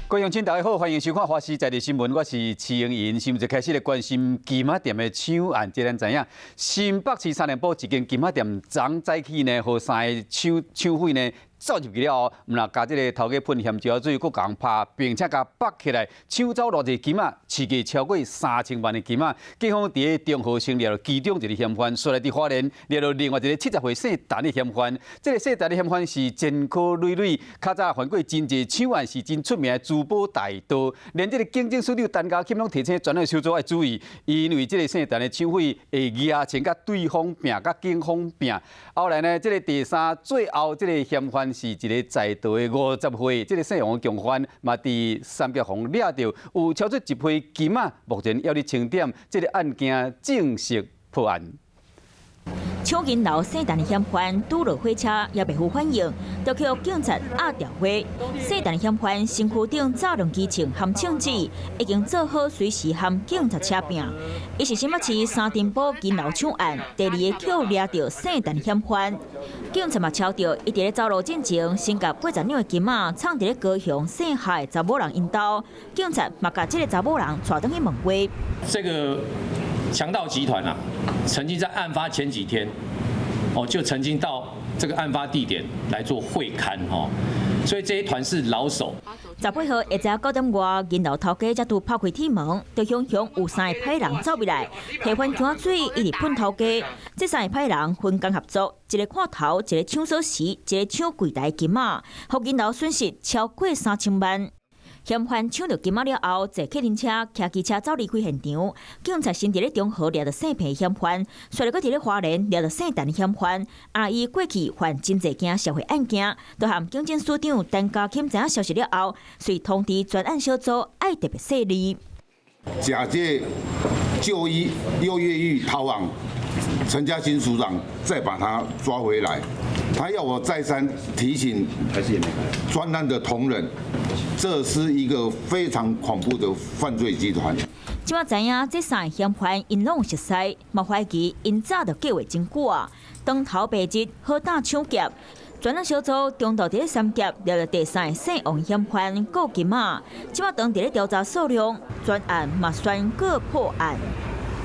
各位鄉親大家好，歡迎收看《華視在地新聞》，我是徐英仁。新聞就開始來關心金仔店的搶案，這咱知影，新北市三重埔一間金仔店，昨早起呢，予三个搶搶匪呢走入去了後，毋但共這个頭家噴鹹椒水，閣共拍，並且共縛起來，搶走偌濟金仔，市價超過3000萬的金仔。警方佇咧中和先掠著其中一个嫌犯，紲來佇花蓮掠著另外一个70歲姓陳的嫌犯。這个姓陳的嫌犯是前科累累，較早犯過真濟搶案，是真出名的珠寶大盜。連這个警政署長陳家欽攏提醒專案小組愛注意，因為這个姓陳的搶匪會蜈穿佮對方拚，佮警方拚。後來呢，這个第三最後這个嫌犯是一个在逃的50歲，這个姓王的共犯嘛，佇三峽予掠著，有超出一批金仔，目前猶佇清點，這个案件正式破案。搶銀樓姓陳的嫌犯拄落火車也袂赴反應，就予警察壓牢火。姓陳的嫌犯身軀頂炸兩支槍含槍指，已經做好隨時和警察車拚。伊是新北市三重埔銀樓搶案第二个予掠著姓陳的嫌犯。警察嘛抄著，伊佇咧走路進前，先共80兩的金仔藏佇咧高雄姓夏的查某人𪜶兜。警察嘛共這个查某人帶轉去問話。這個強盜集團啊，曾經在案發前幾天，哦，就曾經到這個案發地點來做會勘，哦，所以這一團是老手。18號下晝9點外，銀樓頭家才拄拍開鐵門，就雄雄有三个歹人走入來，提番薑水一直噴頭家。這三个歹人分工合作，一个看頭，一个搶鎖匙，一个搶櫃台金仔，予銀樓損失超過3000萬。嫌犯搶著金仔了後，坐客運車、騎機車走離開現場。警察先佇咧中和掠著姓彭嫌犯，紲來閣佇咧花蓮掠著姓陳嫌犯。啊，伊過去犯真濟件社會案件，都和警政署長陳家欽知影消息了後，遂通知專案小組愛特別細膩。假借就醫又越獄逃亡，陳家新署長再把他抓回來。他要我再三提醒專案的同仁，這是一個非常恐怖的犯罪集團。這馬知影這三个嫌犯𪜶攏有熟似，嘛懷疑𪜶早就計劃真久啊。當頭白日好膽搶劫，專案小組中晝佇咧三峽掠著第三个姓王嫌犯顧金仔，這馬當佇咧調查數量，專案嘛宣告破案。